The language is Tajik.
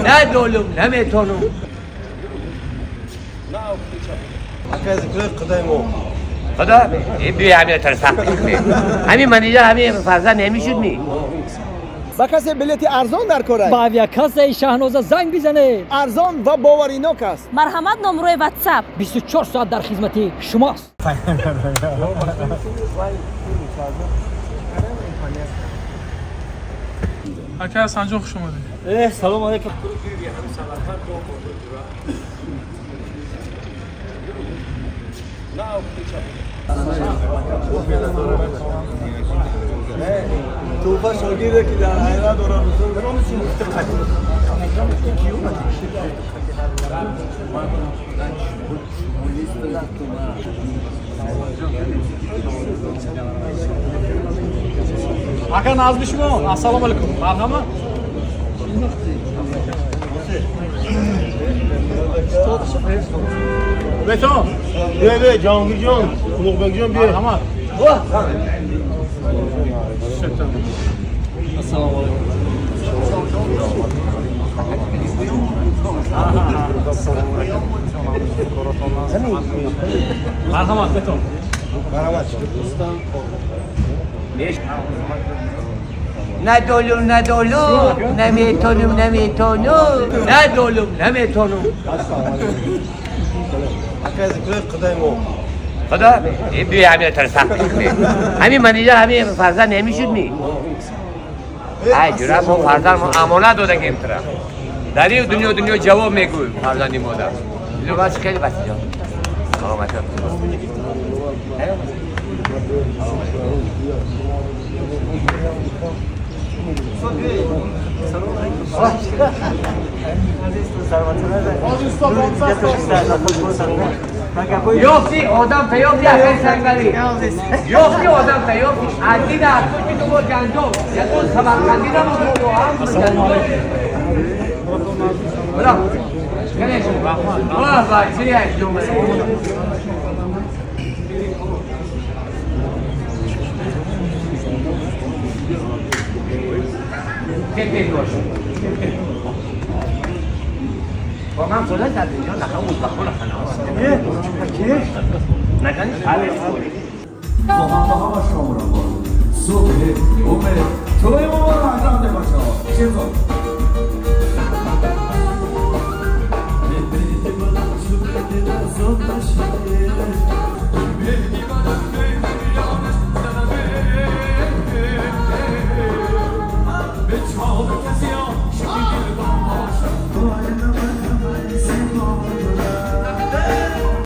ندولم نمیتونم. خدا بیا همین ترسخ همین منیجر همین فرزند نمیشد می ба касе билети арзон дар кор ба авиакассаи Шаҳноза занг бизанед. Арзон ва боваринок аст. Марҳамат, номрои ватсап. 24 соат дар хизмати шумост. Ака Ҳасанҷон, хуш омадед. Салом алейкум. توفا شاگرده که در حیرت دارم. Ака назми шумо. Ассалому алайкум. Марҳамат. Бетон. Бе бе Ҷаҳонгир ҷон, Улуғбек ҷон бе. Марҳамат. Ассалому алайкум. Марҳамат бетон. Марҳамат. ندولم ندولم نمیتونم نمیتونم ندولم نمیتونم. خدا بیا همین ترسخ همین منیجر همین فرزند نمیشد می ای جورا ما فرزند ما امانت داده که امترا در این دنیا دنیا جواب میگوی فرزندی مادر لباس خیلی بس جان سلامت. یافتی آدم تیافتی اخیر سنگلی یافتی آدم تیافتی از این از تو تو با گندم یا تو سمرقندی نمو هم بلا بلا بچه با من خدا در اینجا نخواه بود بخور نکنی با شما را با صبح امید توی مبارک رانده باشا.